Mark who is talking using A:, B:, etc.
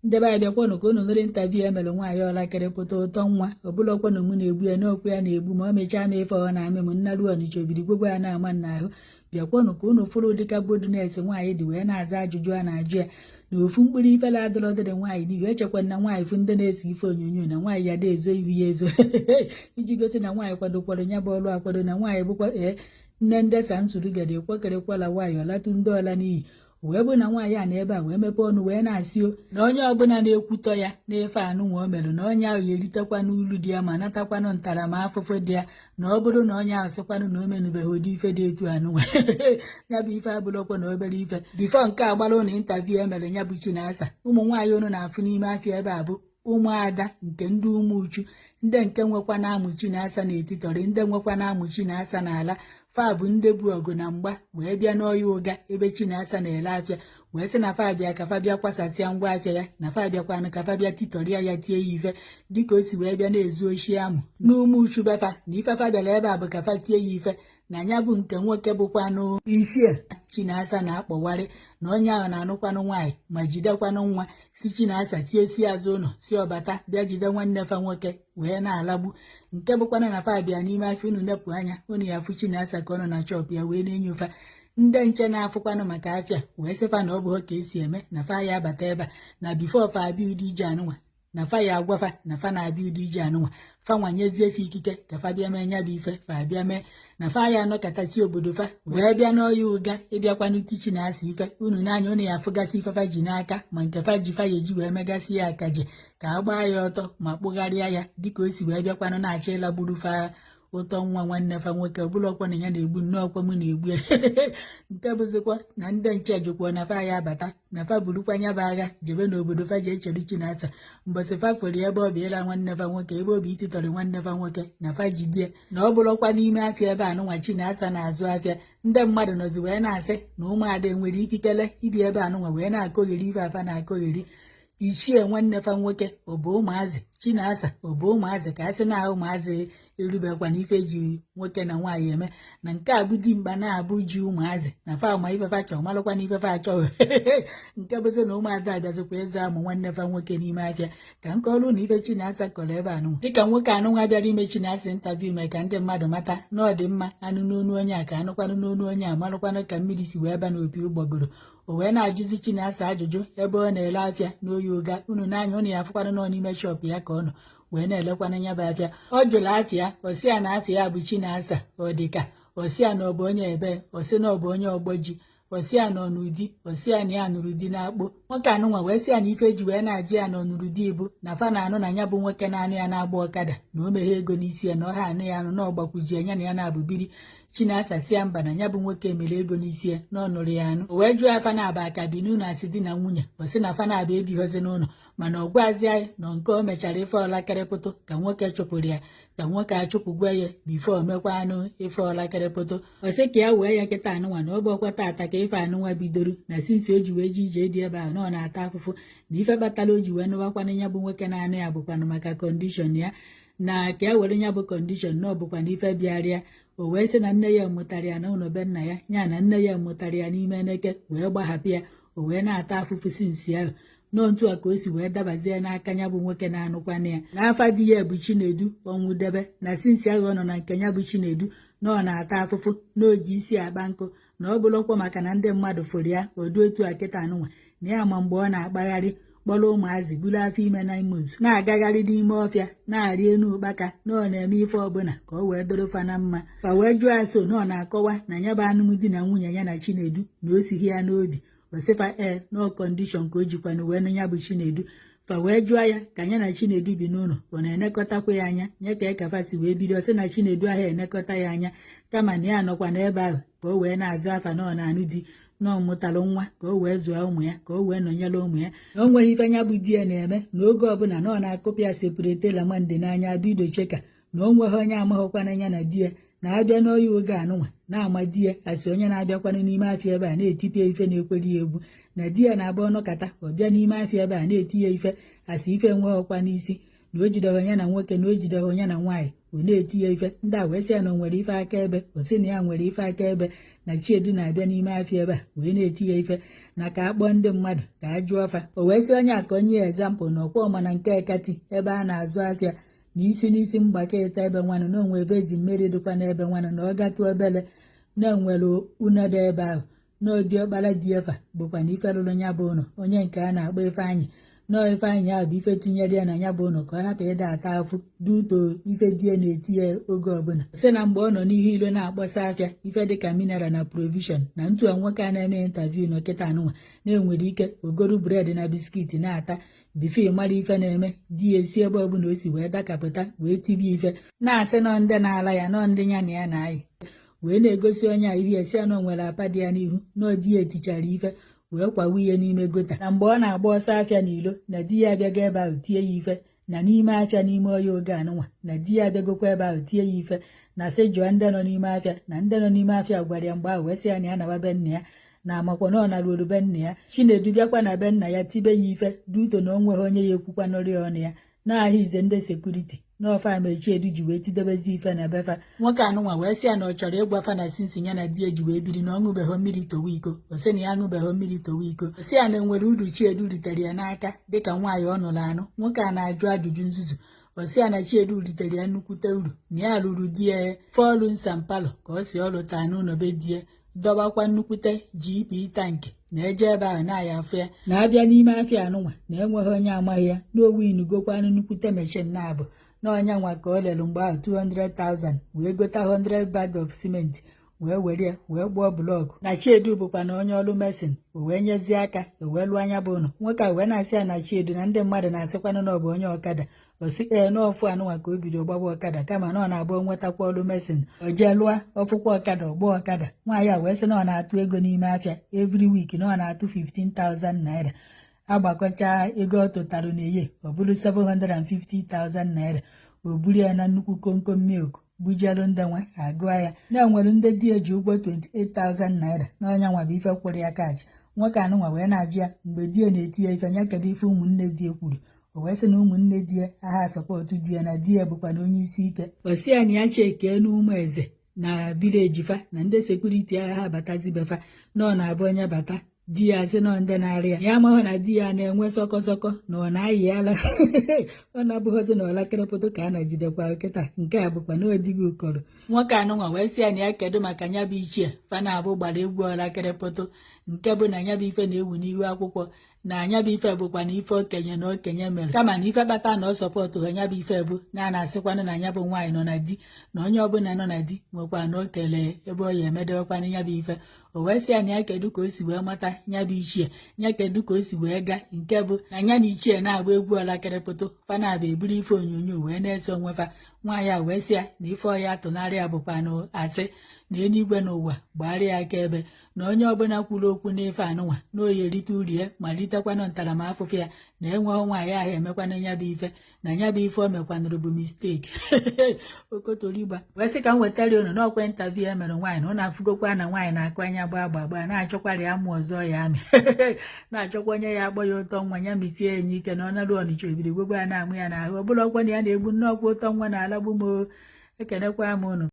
A: Ndị be anyị, bịakwanụ ka unu nụrụ interview e mere nwaanyị ọlakịrị pụta ụtọ nwa. Ọbụlọkwanụ mụ na-egbu ya n'okwu ya na-egbu ma o mechaa m ife ọ na-amị m nnaru Ọnịcha obiri gwogwo ya na-ama nna ahụ. Bịakwanụ ka unu fụrụ dịka boldness nwaanyị dị wee na-aza ajụjụ a na-ajụ ya na ofu mkpụrụ ifele adọrọ dịrị nwaanyị n'ihu. Echekwa na nwaanyị fụ ndị na-ese ife onyonyo na nwaanyị ya da ezo ihu ya ezo iji gosi na nwaanyị kwadokwara ya bụ ọrụ akwado, na nwaanyị bụkwa ee nne ndesa nsuru-gede ekwekerekwala nwaanyị ọlatụ ndị ọla n'iyi. Wee bụ na nwaanyị a na ebe a wee mepee ọnụ wee na-asị o na onye ọbụla na-ekwutọ ya n'ife anụnwa o merụ, na onye ahụ ya eritekwa n'ulu dị ya ma natakwanụ ntaramahụhụ dị ya, na ọ bụrụ na onye ahụ sịkwanụ na o menubeghị ụdị ife dị etu anụnwa ya bụ ife abụrụkwa na obere ife. Before nke a gbara ụnụ interview e mere ya bụ Chinasa, ụmụ nwaanyị unu na-afụ n'ime afịa ebe a bụ ụmụada nke ndị ụmụ uchu, ndị nke nwekwa na-amụ Chinasa n'etitọrị, ndị nwekwa na-amụ Chinasa n'ala. Fa bụ ndị bu ọgụ na mgba wee bịa n'ọya ụga ebe Chinasa na-ele afịa, wee sị na fa bịa ka fa bịa kwasasịa ngwa afịa ya, na fa bịakwanụ ka fa bịa titọrịa ya, tie ya ife dịka o si wee bịa na-ezu oshi amụ n'ụmụ uchu befa, na ife fa bịara ebe a bụ ka fa tie ya ife. Na ya bụ nke nwoke bụkwanụ ichie Chinasa na-akpọwarị na onye ahụ na-anụkwanụ nwaanyị ma jidekwanụ nwa si Chinasa tie si azụ ụlọ si ọbata bịa jide nwanne fa nwoke wee na-alagbu, nke bụkwanụ na fa bịa n'ime afịa. Unu nepụ anya, unu ya afụ Chinasa ka ọ nọ na shop ya wee na-enyofa ndị nche na-afụkwanụ maka afịa, wee sịfa na ọ bụ ka esi eme na fa ya abata ebe a, na before fa abịa ụdị ije anụnwa, na fa ya agwafa na fa na-abịa ụdị ije anụnwa, fa nwanyezie fa ikike ka fa bịa mee nya bụ ife fa bịa mee, na fa ya anọkọtasị obodo fa wee bịa n'ọya ụga ịbịakwanụ ti Chinasa ife. Unu n'anya, unu ya afụgasị ife fa ji n'aka, ma nke fa ji fa ya eji wee megasị ya akaje ka a gbaa ya ọtọ ma kpụgharịa ya dịka o si wee bịakwanụ na-achọ ịlagburu fa ụtọ nwa nwanne fa nwoke. Ọbụla ọkwa na ya na-egbu nnọọ ọkwa mụ na-egbu ya, nke bụzikwa na ndị nche jụkwa na fa ya abata, na fa burukwa nya bụ agha jebe n'obodo fa ji echere Chinasa mbọsị fa fụrụ ebe ọ bụ ịla nwanne fa nwoke, ebe obi ititọrị nwanne fa nwoke, na fa jidie, na ọ bụrụkwa n'ime afịa ebe anụnwa Chinasa na-azụ afịa. Ndị mmadụ nọzi wee na-asị na ụmụada enwere ikikere ibi ebe anụnwa wee na-akọgheri ife afa na-akọgheri ichie nwanne fa nwoke. Ọ bụ ụmụazị Chinasa, ọ bụ ụmụazị ka a sị na ụmụazị erubekwa na ife ji nwoke na nwaanyị eme, na nke a bụ dimkpa na-abụ ji ụmụazị na fa ma ife fa chọọ malụkwa na ife fa achọghị, nke bụzi na ụmụada abịazikwa ịza amụ nwanne fa nwoke n'ime afịa. Ka nke ọrụ na ife Chinasa kọrọ ebe anụnwa, dịka nwoke anụnwa bịara ime Chinasa interview mee ka ndị mmadụ mata na ọ dị mma anụ n'onu onye a ka anụkwanụ n'onu onye a malụkwanụ ka mmiri si wee ba n'opi ụgbọgụrụ. O wee na-ajụzi Chinasa ajụjụ ebe ọ na-ele afịa n'oyi ụga. Unu n'anya, unu ya afụkwanụ nọ n'ime shop ya ka ọ nọ wee na-elekwanụ nya bụ afịa. Ọ jụrụ afịa, ọsị ya na afịa ya bụ Chinasa. Ọ dịka ọsị ya na ọ bụ onye ebe, ọsị na ọ bụ onye ọgbọ ji, ọsị ya nọ n'ụdị, ọsị ya na ya nụrụ di na-akpụ. Nwoke anụnwa wee sị ya na ife eji wee na-ajụ ya na ọ nụrụ di bụ na fa na-anụ na ya bụ nwoke na-anụ ya na-agba ọkada, na o meghe ego n'isi ya, na ọ ha anụ ya anụ, na ọgbakwuji ya na ya na-abụbiri. Chinasa si ya mba, na ya bụ nwoke mere ego n'isi ya, na ọ nụrụ ya anụ. O wee jụọ ya fa na-aba aka bi n'ụlọ asị di na nwunye. Ọ sị na fa na-aba ebighozi n'ụlọ, mana ọ gwazi ya na nke o mechara ife ọlakịrịpụtụ ka nwoke chụpụrụ ya, ka nwoke achụpụgwa ya before mekwa anụ ife ọlakịrịpụtụ. Ọ sị ka ya wee ya kịta anụnwa, na ọ bụ ọkwa tata ka ife anụnwa bidoro, na since o ji wee ji ije dị ebe ahụ na ọ na-ata afụfụ, na ife kpatara o ji wee nụwakwanụ ya bụ nwoke na-anụ ya bụkwanụ maka condition ya, na ka ya were ya bụ condition na ọ bụkwa na ife bịarịa. O wee sị na nne ya mụtara ya na ụlọ be nna ya, ya na nne ya mụtara ya n'ime eneke wee gbahapụ ya, o wee na-ata afụfụ since ahụ nọọ ntu a ka o si wee dabazie n'aka ya bụ nwoke na-anụkwanụ ya. N'afa di ya bụ Chinedu Ọnwụdebe, na since ahụ ọ nọ na nke ya bụ Chinedu na ọ na-ata afụfụ, na o ji isi akpa nkụ, na ọ bụrụkwa maka na ndị mmadụ fụrụ ya odu otu a kịta anụnwa, na ya ma mgbe ọ na-akpagharị kpọrọ ụmụazị buru afọ ime 9 months na-agagharị n'ime ọfịa na-arị enu ụkpaka, na ọ na-eme ife ọbụla ka ọ wee doro fa na mma. Fa wee jụọ ya so na ọ na-akọwa na ya bụ alụmdi na nwunye ya na Chinedu na o sighi ya n'obi. Osifa ee, nọọ condition ka o jikwanụ wee nụ ya bụ Chinedu. Fa wee jụọ ya ka ya na Chinedu bi n'ụlọ, ọ na-enekọtakwa ya anya nye ka ekafa si wee bido. Sị na Chinedu ahụ enekọta ya anya, kama na ya nọkwa n'ebe ahụ ka o wee na-aza afa na ọ na-anụ di, na ọ mụtara nwa ka o wee zụọ ụmụ ya, ka o wee nọnyere ụmụ ya, na o nweghị ife nya bụ di ya na-eme, na oge ọbụla na ọ na-akụpịa separate lamande n'anya bido cheka, na o nweghị onye amaghịkwana ya na di ya na-abịa n'oyi oge anụnwa na-ama di ya asị onye na-abịakwanụ n'ime afịa ebe a na-etipịa ife na-ekweri ya egwu, na di ya na-abụ ọnụkata ọ bịa n'ime afịa ebe a na-eti ya ife asị ife enweghịkwa n'isi. Na o jidere ya na nwoke, na o jidere ya na nwaanyị. Ọ na-eti ya ife. Ndị a wee sị ya na o nwere ife akaebe. O sị na ya nwere ife akaebe, na Chiedu na-abịa n'ime afịa ebe a wee na-eti ya ife, na ka a kpọọ ndị mmadụ ka a jụọ fa. O wee sị onye a ka onye ya example na ọkwa mana nke ekati ebe a na-azụ afịa na isi n'isi mgbakọ ịta ebe nwanụ na onwe ebe eji mmiri dịkwa n'ebe nwanụ, na ọ gatụ obele na enwere unedo ebe ahụ, na odiọkpara di efa bụkwa na ife rụrụ ya bụ ụlọ, onye nke a na-akpọ Ifeanyị. Nọọ Ifeanyị ahụ bụ ife tinyere ya na ya bụ ụlọ ka ọ hapụ ịda ata afụ duto ife di ya na-eti ya oge ọbụla. Sị na mgbe ọ nọ n'ihu ilo na-akpọsa afịa ife dịka mineral na provision, na ntu a nwoke a na-eme interview nọ kịta anụnwa na-enwere ike ogoru bread na biscuit na-ata before mara ife na-eme, di ya esi ebe ọbụla o si wee dakapụta wee tibe ife, na-asị nọ ndị na-ala ya, nọ ndị ya na ya na-ayị, wee na-egosi onye a ihe esi ya na o nwere apa dị ya n'ihu, na di ya etichara ife wee kwawa ihe n'ime gutter, na mgbe ọ na-agba ọsọ afịa n'ilo, na di ya abịago ebe ahụ tie ya ife, na n'ime afịa n'ime ọhịa oge anụnwa, na di ya abịagokwa ebe ahụ tie ya ife, na sị jụọ ndị nọ n'ime afịa, na ndị nọ n'ime afịa gwara ya mgbe ahụ wee sị ya na ya nawa be nna ya, na amakwa na ọ naruolu be nna ya. Chinedu bịakwa na be nna ya tibe ya ife duto, na o nweghị onye ya ekwukwanụrụ ya ọnụ ya n'ahịa ize ndị security n'ọfa Chiedu ji wee tidebezi ife na befa. Nwoke anụnwa wee sị ya na ọ chọrọ ịgwa fa na since ya na di ya ji wee biri, na ọ ṅụbeghị mmiri towe iko. O sị na ya aṅụbeghị mmiri towe iko. O sị ya na enwere uru Chiedu ritere ya n'aka dịka nwaanyị ọ nụrụ anụ. Nwoke a na-ajụ ajụjụ nzuzu. O sị ya na Chiedu ritere ya nnukwute uru, na ya rụrụ di ya four rooms and parlour ka ọ si ọ lụta n'ụlọ be di ya, dọbakwa nnukwute GP tank na-eje ebe ahụ na-aya afụ ya, na-abịa n'ime afịa anụnwa na enweghị onye amaghị ya, na owu inugokwanụ nnukwute machine na-abụ na ọnya nwa ka o lere mgbe ahụ 200,000, wee gota 100 bag of cement wee were ya wee gbụọ block, na Chiedu bụkwa na onye ọrụ mason, o wee nyezie aka o wee lụọ anya bụ ụlọ. Nwoke a wee na-asị ya na Chiedu na ndị mmadụ na-asịkwanụ na ọ bụ onye ọkada. O si ee, n'ọfụ anụnwa ka o bido gbaba ọkada, kama na ọ na-abụ nwetakwa ọrụ mason, o jee lụọ ọfụkwa ọkada, ọgba ọkada. Nwaanyị a wee sị na ọ na-atụ ego n'ime afịa every week, na ọ na-atụ 15,000 naira. Agbakọcha ego ọ tụtara n'eye, ọ bụrụ 750,000 naira. O buru ya na nnukwu komkom milk bujelu ndị nwe agụa ya, na-enwere ndị di eji ụgwọ 28,000 naira, n'ọnya nwa bụ ife kwụrụ ya kachi. Nwoke anụnwa wee na-ajụ ya, mgbe di ya na-eti ya ife nya, kedu ife ụmụnne di ya kwuru? O wee sị na ụmụnne di ya agha support di ya, na di ya bụkwa na onye isi ike. O si ya na ya chekee n'ụmụ eze na village fa, na ndị security agha ha batazibefa, na ọ na-abụ onye bata, di ya sị nọ ndị na-arị ya. Ya amaghị na di ya na-enwe sọkọsọkọ na ọ na-ayị ala, ọ na-abụghọzi na ọlakịrịpụtụ ka a na-ejidekwa kịta. Nke a bụkwa na odighị ụkọrọ. Nwoke anụnwa wee sị ya na ya kedu maka nya bụ ichie fa na-abụ gbara egwu ọlakịrịpụtụ, nke bụ na nya bụ ife na-ewu n'ihu akwụkwọ, na anya bụ ife bụkwa na ife okenye na okenye mere, kama na ife kpata na ọ support ha nya bụ ife bụ na a na-asịkwanụ na nya bụ nwaanyị nọ na di, na onye ọbụla nọ na di nwekwa na o kelee ebe ọ ya emedewekwanụ nya bụ ife. O wee sị ya na ya kedu ka o si wee mata nya bụ ichie, nya kedu ka o si wee gaa, nke bụ na nya na ichie na-agba egwu ọlakịrịpụtụ, fa na-abụ eburu ife onyonyo wee na-eso onwe fa. Nwaanyị a wee sị ya na ife ọya atụnarị ya bụkwanụ asị, na eluigwe n'ụwa gbara ya akaebe, na onye ọbụla kwuru okwu n'ife anụnwa na oyi erite uru ya ma ritekwanụ ntaramahụhụ ya, na enweghị nwaanyị ahụ emekwanụ ya bụ ife, na ya bụ ife o mekwanụrụ bụ mistake. Okotorigba wee sị ka m wetara unu n'ọkwa interview e mere nwaanyị, na ụnụ afụgokwa na nwaanyị na-akụ anya gba agba agba, na-achọkwara ya mụ ọzọ ya amị, na-achọkwa onye ya akpọ ya ụtọ nwa ya misie ya enye ike, na ọ narụ Ọnịcha obiri gwogwo ya na-amụ ya n'ahụ. Ọ bụla ọkwa na ya na-egbu nnọọkwa ụtọ nwa na-alagbu m o. Ekenekwa m unu.